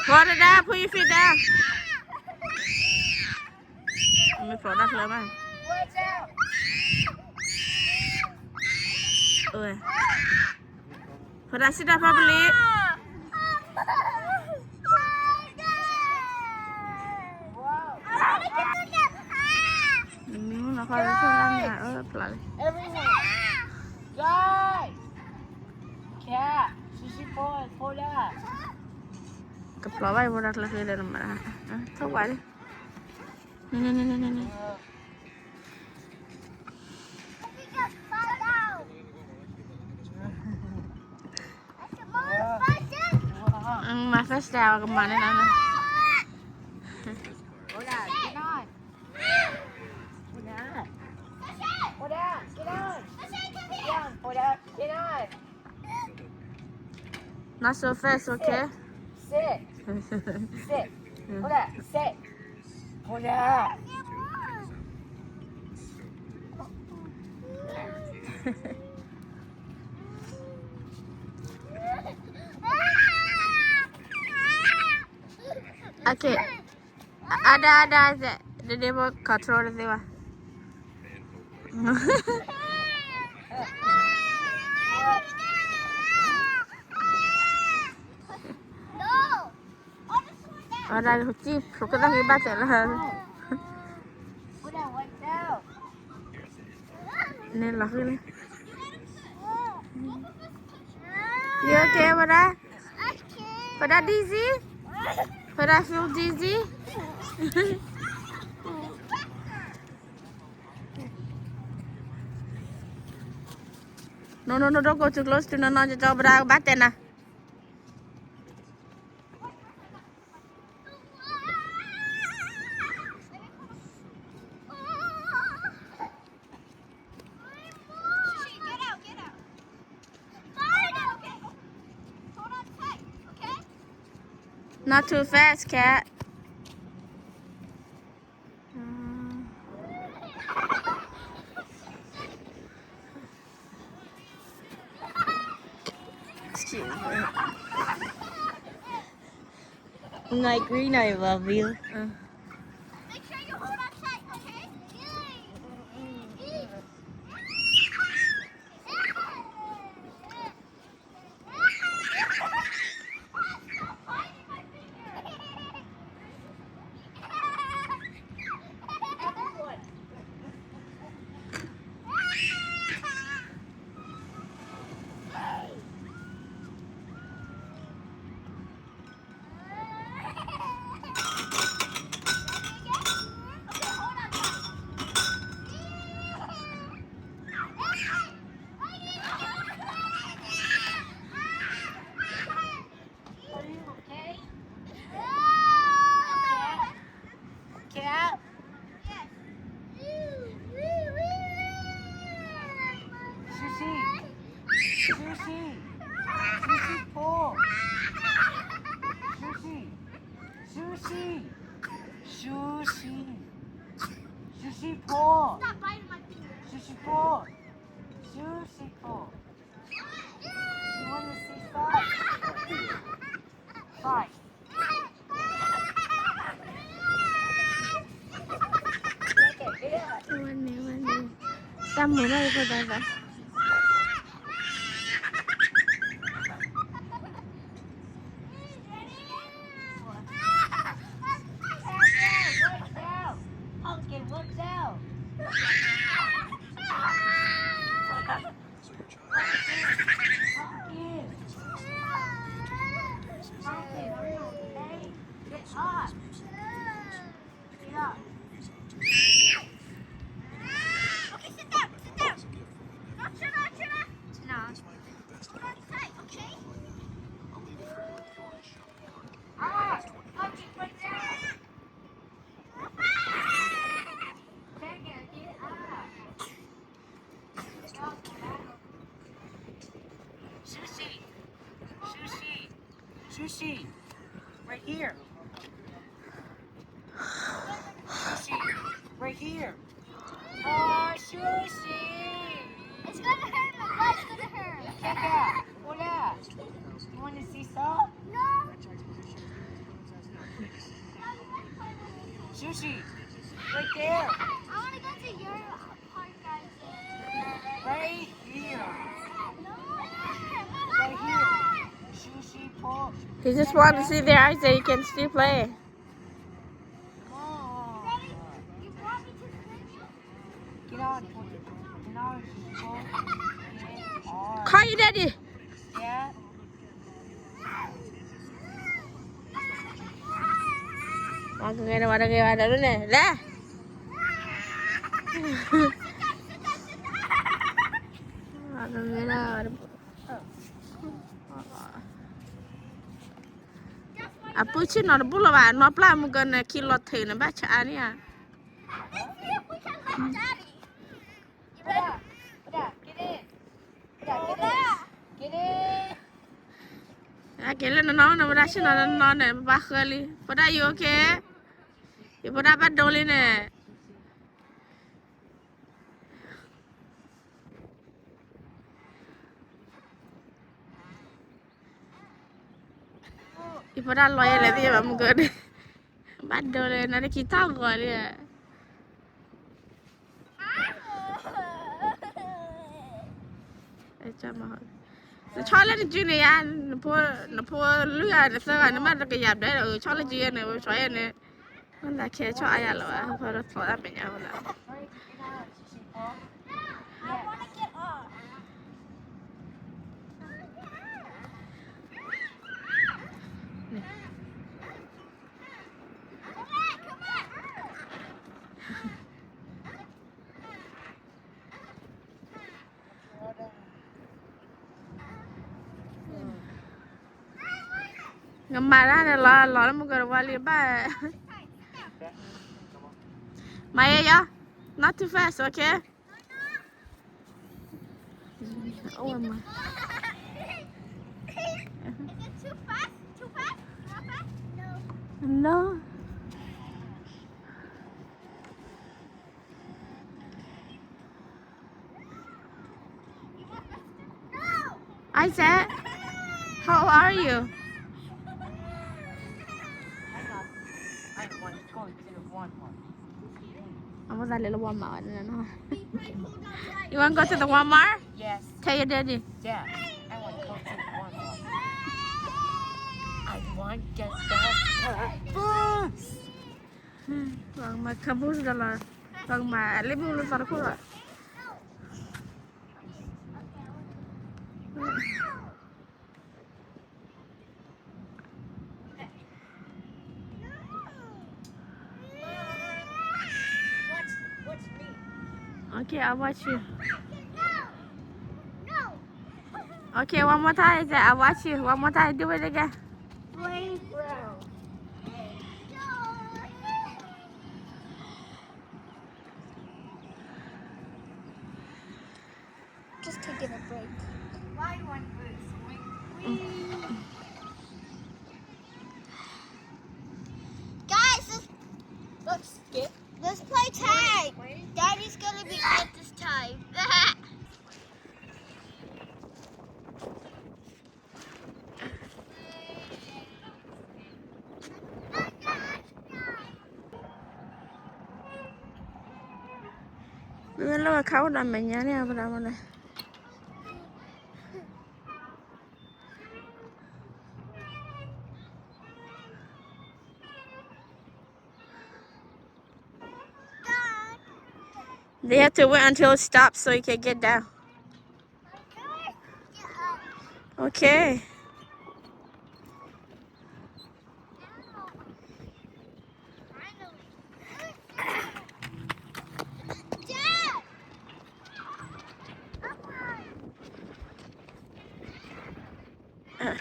Put it down, put your feet down. မ့ၢ်ဖျိးတၢ်ချၢမး, ဖျိးတၢ် sit down properly. မ့ၢ်မုၢ်နီၢ်ခီလၢဆိၣ်လၢမ့ၢ်အၢဖျိးလံ, Cat, Sushi, pull, pull that. ကဖျိးဘၣ်ယဖိတၢ်ချၢဃ့ဒီးနမၤ, ထိၣ်ဝါလံ, န့ၣ်န့ၣ်န့ၣ်န့ၣ်န့ၣ်, massage တၢ်ကမၤန့ၣ်နီၤ, Hold on, get on. Hold on, get on. Hold on, get on. Not so fast, okay? Sit. Sit. Hold on, sit. Hold on. Okay. အဒၣ်အဒၣ်, ဒဒ့ဖိ control တသ့ဘၣ်. အဒၣ်ကံၣ်ဖျိးကသၣ်က့ၤဘၣ်တဲလၢ, န့ၣ်လီၤဃံလံ. You okay, ဝဲဒၣ်? ဝဲဒၣ် dizzy? ဝဲဒၣ် feel dizzy? No, no, no, don't go too close to နီၢ်နီၢ်, ကၠီကၠီ ဝဲဒၣ်ကဘၣ်တဲနၤ. Not too fast, cat. Excuse me. My green, I love you. Make sure you hold on tight, okay? Are you okay? Cat? Cat? Sushi. Sushi. Sushi, pull. Sushi. Sushi. Sushi. Sushi, pull. Stop biting my finger. Sushi, pull. Sushi, pull. You wanna see stuff? Fine. One minute, one minute. တၢ်မုာ်ဘၣ် ယဖိသၣ်သၣ်. Pumpkin, watch out! Sushi. Sushi. Sushi. Right here. Sushi. Right here. Oh, Sushi. It's gonna hurt. My butt's gonna hurt. Check out. They just want to see their eyes that you can still play. Call your daddy. ဝါကဂဲၤဝါတဂဲၤဝါဒီးန့ၣ် လဲၣ် ဝါကဂဲၤဒၣ် အပုၢ်ဆ့ၣ်နီၤတဘူၣ်လီၤဘၣ် နီၢ်ပျၢ်မုၢ်ကန့ၣ် ခံလီၤထံးန့ၣ် ဘၣ်ဆါအါန့ၣ်ဧါ အက့ၤလၢနနီၤ နဝဲဒၣ်ဆ့ၣ်နီၤနနီၤန့ၣ် ပဘၣ်ဃၢလံ ဖိဒၣ် you okay? ယဖိဒၣ်ဘၣ်ဒိလံန့ၣ် ယဖိဒၣ်လီၤယဲလဲၣ်သ့ၣ်ယဘၣ်မုၢ်ကန့ၣ် ဘၣ်ဒိလံ နတကံၢ်ထီၣ်ဂီၤလံ နဆီလၢနစုန့ၣ်ယါ နဖိလုၢ်ဂၤနသၢဂၤန့ၣ် မ့ၢ်တကယၤဘျဲဒီး ဆီလၢစုယဲန့ၣ် ပဆီယဲန့ၣ် မ့ၢ်သးခဲဆီအါယၤလီၤဘၣ် ဖဲထီၣ်သီတၢ်မဲာ်ညါဝဲလီၤ နမၤတၢ်န့ၣ်လီၤ လီၤလၢမုၢ်ကရဝါလံဘၣ် မၤယဲယီၤ not too fast, okay? အိၣ်ဝဲမး No. Isaac, how old are you? အဝဲသးလဲၤလၢ Walmart ဝဲန့ၣ်နီၤ You want to go to the Walmart? Yes. Tell your daddy. Yeah, I want to go to the Walmart. I want to get that bus. ပှၤကမၤခါဘိၣ်ဒီးလီၤ ပှၤကမၤလ့ဘိၣ်လၢသီတခိၣ်လီၤ Okay, I watch you. Okay, one more time, I watch you. One more time, do it again. Playground. Just taking a break. Why you want boots? Guys, let's, let's skip. Let's play tag. Daddy's gonna be late this time. မ့မ့ၢ်လၢအခါအိၣ်ဒီးမဲာ်ညါန့ၣ် အပဒါမလဲၣ် They have to wait until it stops so you can get down. Okay.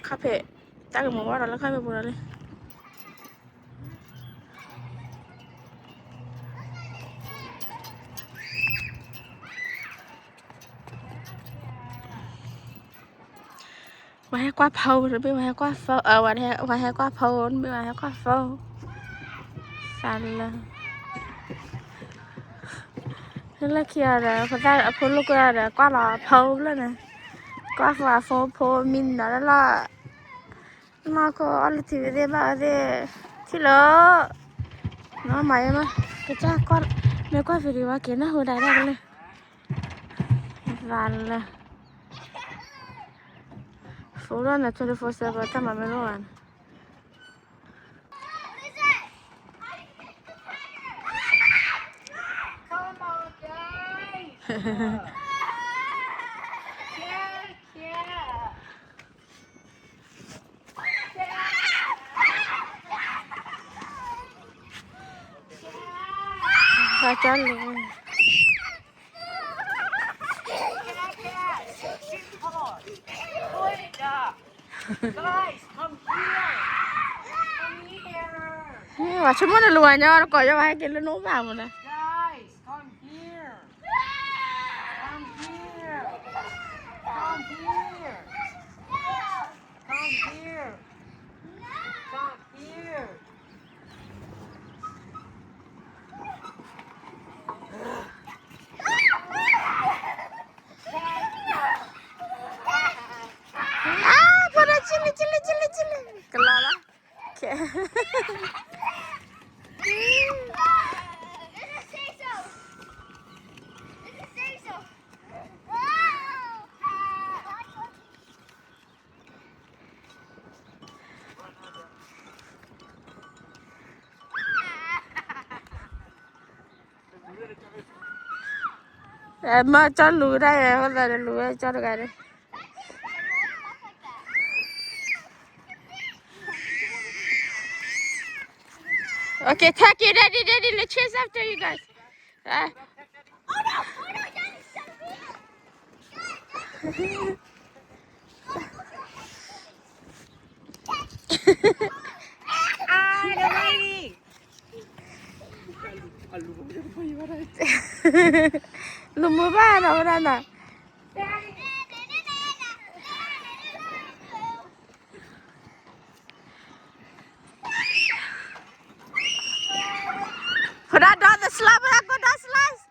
Carpet. တၢ်ကမၤဝဲဒီးလၢ carpet ပူၤဒီးလံ ပှၤဟဲကွၢ်ဖီတဘ့ၣ် ပှၤဟဲကွၢ်ဖီ ပှၤဟဲကွၢ်ဖီတဘ့ၣ် ပှၤဟဲကွၢ်ဖီ သးလၢ လၢခံအီၤဒီး ဖိသၣ်အဖိလိာ်ကွဲအီၤဒီး ကွၢ်လီၤဖီဘျီန့ၣ် ကွၢ်ဖီအဖိဖိမံနီၤလၢလီၤ နီၢ်ခိအီၣ်လၢထံဝဲသ့ၣ်ဘၣ်ဝဲသ့ၣ် ထံၣ်လီၤ နီၢ်မၤယဲမး ကစၢ်ကွၢ် မ့ၢ်ကွၢ် video ဝဲက့ၤနၢ်ဟူဒၣ်ဒၣ်ကလၢ သးလၢ phone လီၤန့ၣ် twenty four seven တၢ်မၤမ့ၢ်လိၣ်ဘၣ်န့ၣ် ပှၤကၢလူၤ ပှၤဆိကမိၣ်နလူၤဝဲညါ နကိးယၤဝဲဟဲက့ၤလၢနအိၣ်ဘၣ်မးနီၤ. Put a chili, chili, chili, chili. ကလီလီၤ.မ့ၢ်ကၠီလူၤဒၣ်ယဲ အဃိသတးဒီးလူၤဝဲကၠီတဂၤန့ၣ်. Okay, take it, Daddy, Daddy, let's chase after you guys. Ah. Lumuba na wara na. Put that down the slide, put that go down the slides.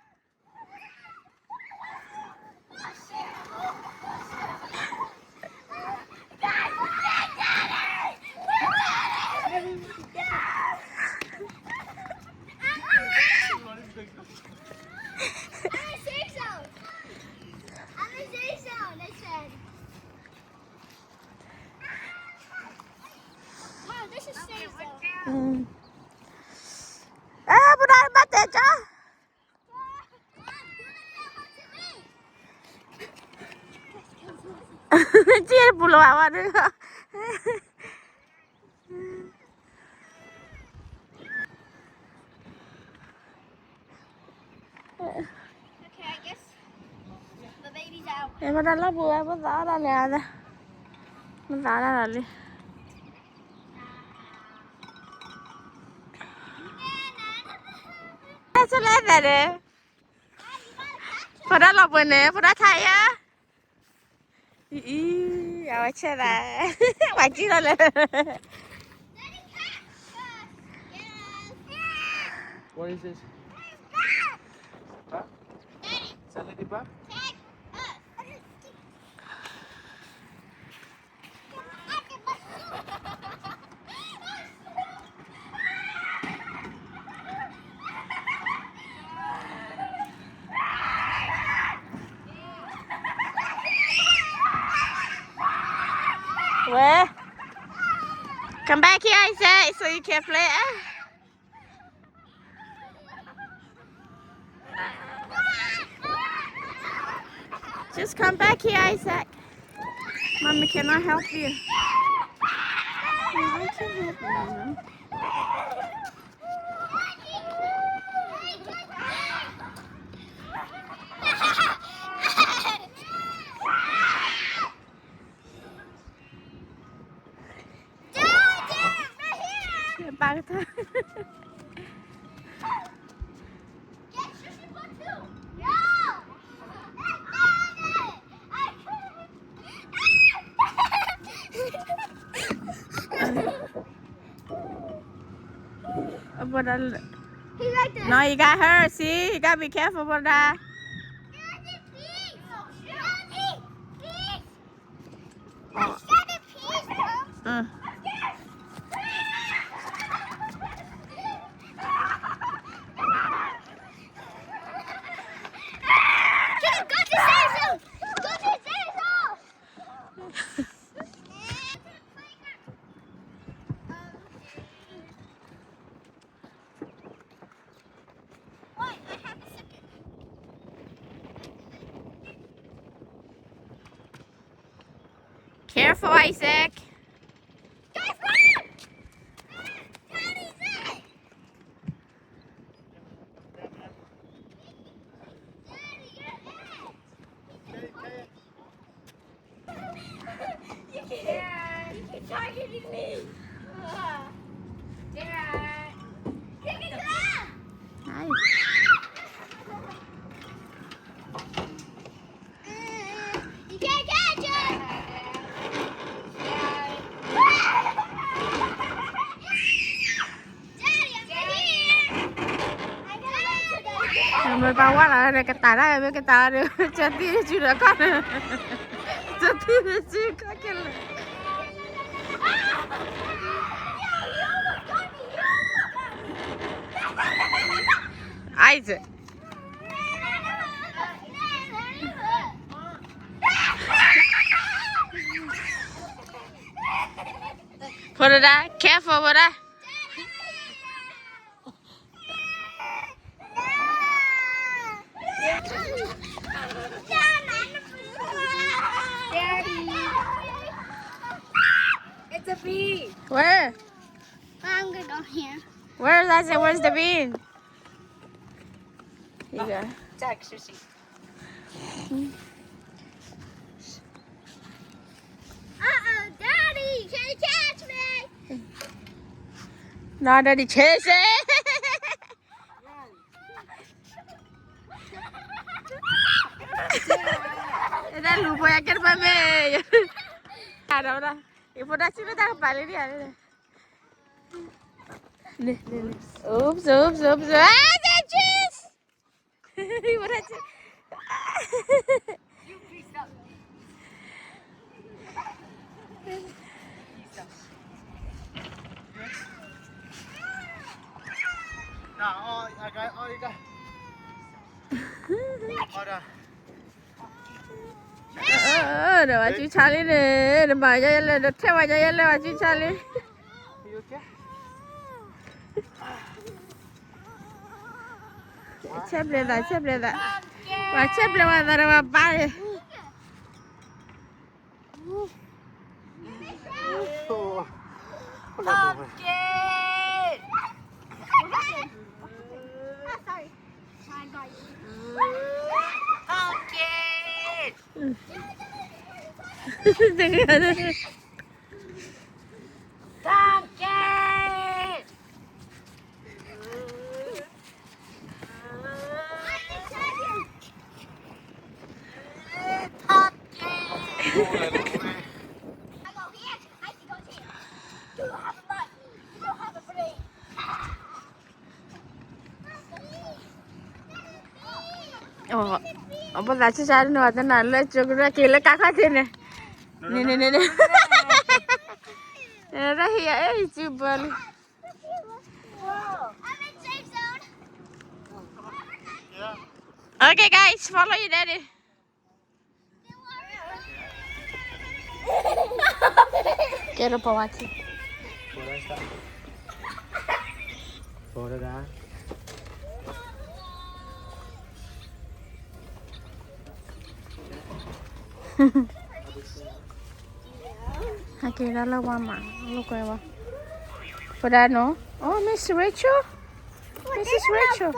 Mom, this is safe zone. အဲ ပဒါဘၣ်တဲကၠီ က့ပူၤလီၤဝဲဒၣ် Okay, I guess the baby's out. မတၤလၢပူၤဝဲ ပသးအီၣ်ဒၣ်လဲၣ်, ပသးအီၣ်ဒၣ်လီၤလံ. ဆလဲသးဒီး ဖိဒၣ်လီၤပှဲၤန့ၣ် ဖိဒၣ်ထါယါ အံၤ အဝဲဆဲသး ပှၤကံၣ်ထီၣ်လၢ What is this? Huh? Is that ladybug? Where? Come back here, I say, so you can play. Just come back here, Isaac. Mommy cannot help you. No, I can't help you, Mama. He's right there. No, you got her. See, you gotta be careful with that. Careful, Isaac. Guys, run! Daddy's it! Daddy, you're it! You keep, you keep targeting me. Dad. Kick it to them. Nice. You can't catch it. Daddy, I'm right here. I'm gonna let you guys in. မ့ၢ်ပှၤဝါလီၤန့ၣ် ကတၢ်ဒၣ်ဝဲ ကတၢ်အီၤဒီး ကၠီတံၢ်ဆူဒီးခီၣ်န့ၣ် ကၠီတံၢ်ဆူခီၣ်ကဲလၢာ် Isaac. Put it out. Careful with that. Daddy. It's a bee. Where? I'm gonna go here. Where is that? Where's the bean? Here you go. Tag, Susie. Uh-oh, Daddy, can you catch me? No, Daddy, chase it. Eda lupo ya ker mame. Ada, ada. Ipo dah sih dah balik dia. Nih, nih, nih. Oops, oops, oops. Ah, that cheese. Ipo dah sih. Nah, oh, I got, oh, you got. Oh, dah. ဒီးဝဲစုဆါလံန့ၣ် နမၤယဲလဲၣ် နထဲဝဲယဲလဲၣ် ဝဲစုဆါလံ ဆဲးဘျဲးသး ဆဲးဘျဲးသး ဝဲဆဲးဘျဲးဝဲသးဒီးဝဲဘါန့ၣ် Pumpkin! Oh, sorry. I got you. Pumpkin! Pumpkin! Ɔ, ဘၣ်သးဆံၣ်ဆါန့ၣ် ဝဲတနၤလၢကၠိကရၢက့ၤလၢကါခီၣ်ထံးန့ၣ်, န့ၣ်န့ၣ်န့ၣ်န့ၣ်, ရၢဟံၣ်အံၤစုဘၢလံ. Okay, guys, follow your daddy. Quiero probar aquí. Por acá. Por acá. Aquí, dale, guama. Lo que va. Por ahí no. Oh, Miss Rachel. Missus Rachel.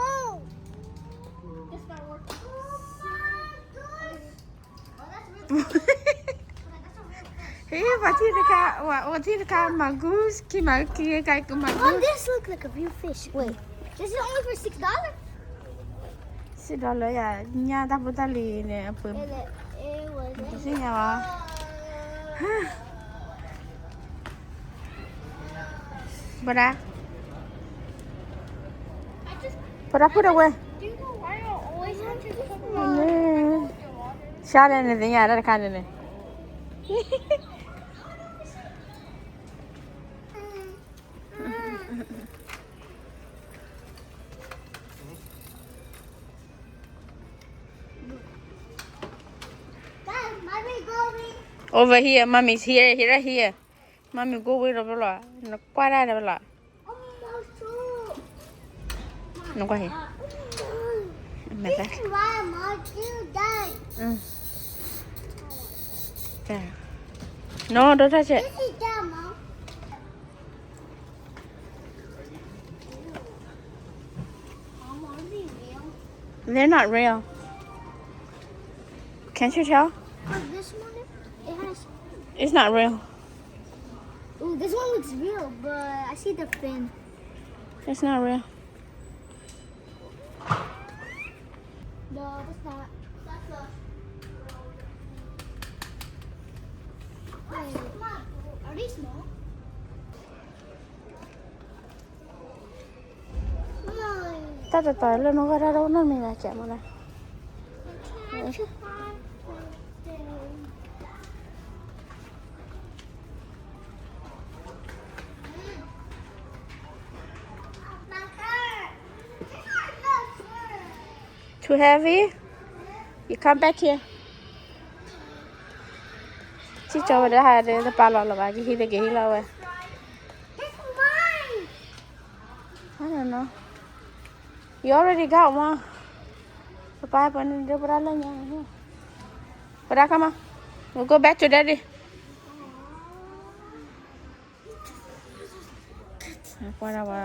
Hé, ပှၤထံၣ်တခါ, ပှၤအိၣ်ထံၣ်တခါ မၤဂူ, ခံမၤဂူ, ခံကဲကဲကမၤဂူ. Oh, this look like a real fish. Wait, this is only for six dollars? Six dollars ယၤ, ညါတၢ်ဖိတၢ်လံၤန့ၣ် အပှ့ၤ, ပသ့ၣ်ညါဘၣ်. Put that, put that, put away. ဆါလဲၣ်န့ၣ် သ့ၣ်ညါတၢ်တခါန့ၣ်န့ၣ်. Over here, mommy's here, here, right here. Mommy go away တဘျီလီၤ, နကွၢ်ဒၣ်တဘျီလီၤ. နကွၢ်ဟံၣ်, မ့ၢ်တၢ်, တၢ်, No, don't touch it. This is dumb, Mom. Mom, are they real? They're not real. Can't you tell? Oh, this one, it has. It's not real. Ooh, this one looks real, but I see the fin. It's not real. No, that's not. That's a. Wait, are these small? တၢ်တတီၤလၢနဂီၢ်တၢ်တအိၣ်နီတမံၤဘၣ် ကဲမလဲၣ်. Too heavy? You come back here. ထံၣ်ကၠီဝဲဒၣ်ဟဲဒီးတပာ်လီၤလၢၤဘၣ် ကဟံးလၢကဟံးလီၤဝဲ. I don't know. You already got one. ပပၢ်ပှၤန့ၣ်ဒိပဒၣ်လၢညါန့ၣ် ပဒၣ် come on. We'll go back to daddy. ကွၢ်ဒၣ်ဝဲ